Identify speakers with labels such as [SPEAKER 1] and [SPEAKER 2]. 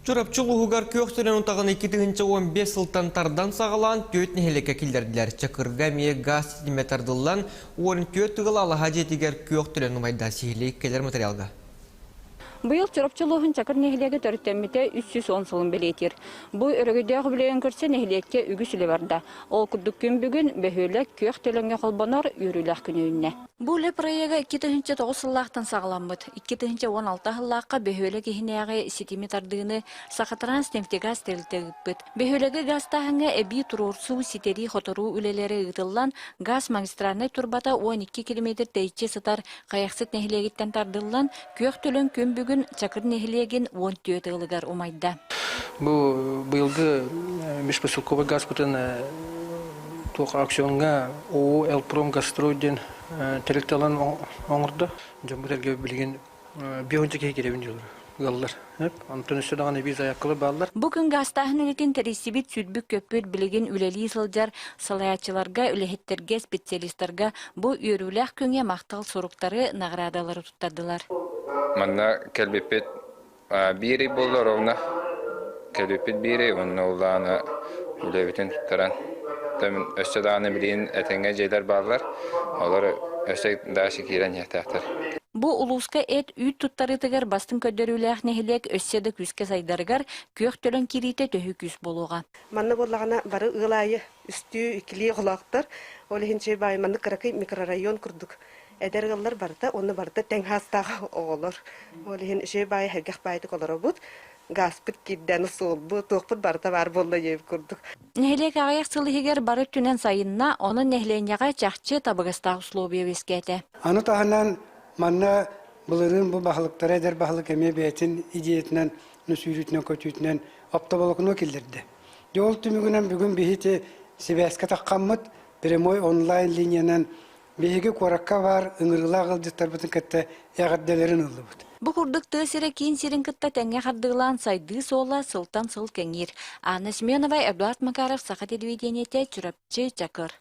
[SPEAKER 1] Чурапчы улууһугар күөх төлөн утаҕын 2015 сылтан тардан саҕалаан түөрт нэһилиэккэ киллэрдилэр. Чакырга эмиэ газ ситимэ тардыллан, 14 ыал алаһа дьиэтигэр күөх төлөн умайда. Сиһилии кэлэр материалга.
[SPEAKER 2] Быйыл Чурапчы улууһун Чакыр нэһилиэгэ төрүттэммитэ 310 сылын бэлиэтиир. Бу өрөгөйдөөх үбүлүөйүн көрсө нэһилиэккэ үгүс үлэ барда. Ол курдук күн бүгүн бөһүөлэк күөх төлөҥҥө холбонор үөрүүлээх күнү үүннэ. Бу үлэ проега 2009 сыллаахтан саҕаламмыт. 2016 сыллаахха бөһүөлэк иһинээҕи ситими тардыыны Сахатранснефтегаз тэрилтэ ыыппыт. Бөһүөлэги газтааһыҥҥа эбии туруорсуу, ситэрии-хоторуу үлэлэрэ ыытыллан, газ магистральнай турбата 12 километр тэйиччи сытар Хайахсыт нэһилиэгиттэн тардыллан, күөх төлөн күн бүгүн Чакыр нэһилиэгин 14 ыалыгар умайда.
[SPEAKER 3] Бу быйылгы межпоселковый газпытын туох аукционҥа ООО «Элпром Газстрой» диэн тэрилтэ ылан оҥордо. Дьоммут эргэ билигин биохунча киһи кирэбин дьыллар ыаллар. Онтон өссө даҕаны эбии заявкалар бааллар.
[SPEAKER 2] Бу күн гаастааһын үлэтин тэрийсибит сүүрбүт-көппүт билигин үлэлии сылдьар салайааччыларга, үлэһиттэргэ, специалистарга бу үөрүүлээх күҥҥэ махтал суруктары, наҕараадалары туттардылар.
[SPEAKER 4] Манна кэлбиппит биир ый буолла ровно. Кэлбиппит биир ый уонна улаана үлэбитин туттаран өссө даҕаны билигин этэҥҥэ дьиэлэр бааллар. Олор өссө дальше киирэн иһиэхтээхтэр.
[SPEAKER 2] Бу улууска эт-үүт туттарыытыгар бастыҥ көрдөрүүлээх нэһилиэк өссө да күүскэ сайдарыгар күөх төлөн киириитэ төһүү күүс буолуоҕа.
[SPEAKER 5] Манна буоллаҕына бары ыал аайы үстүү, иккилии оҕолоохтор. Ол иһин чэй баай маннык кыракый микрорайон курдук эдэр ыаллар барыта уонна барыта тэҥ саастаах оҕолор. Ол иһин үчүгэй баайы сэргэх баайдык олоробут. Газпыт киирдэн суолбут, туохпут барыта баар буолла диэбит курдук.
[SPEAKER 2] Нэһилиэк аҕыйах сыл иһигэр бары өттүнэн сайынна, онон нэһилиэнньэҕэ чахчы табыгастаах условия үөскээтэ.
[SPEAKER 6] Аны таһынан манна былырыын бу баһылыктара эдэр баһылык эмиэ бэйэтин идеятынан, сүүрүүтүнэн-көтүүтүнэн оптоволокно киллэрдэ. Дьэ ол түмүгүнэн бүгүн биһи сибээскэ таххаммыт прямой онлайн линиянан биһиги куоракка баар ыҥырыылаах ыалдьыттарбытын кытта эҕэрдэлэрин ыллыбыт.
[SPEAKER 2] Бу курдук тыа сирэ киин сирин кытта тэҥҥэ хардыылаан сайдыы суола сылтан сыл кэҥиир. Анна Семенова, Эдуард Макаров, Саха телевидениетэ, Чурапчы, Чакыр.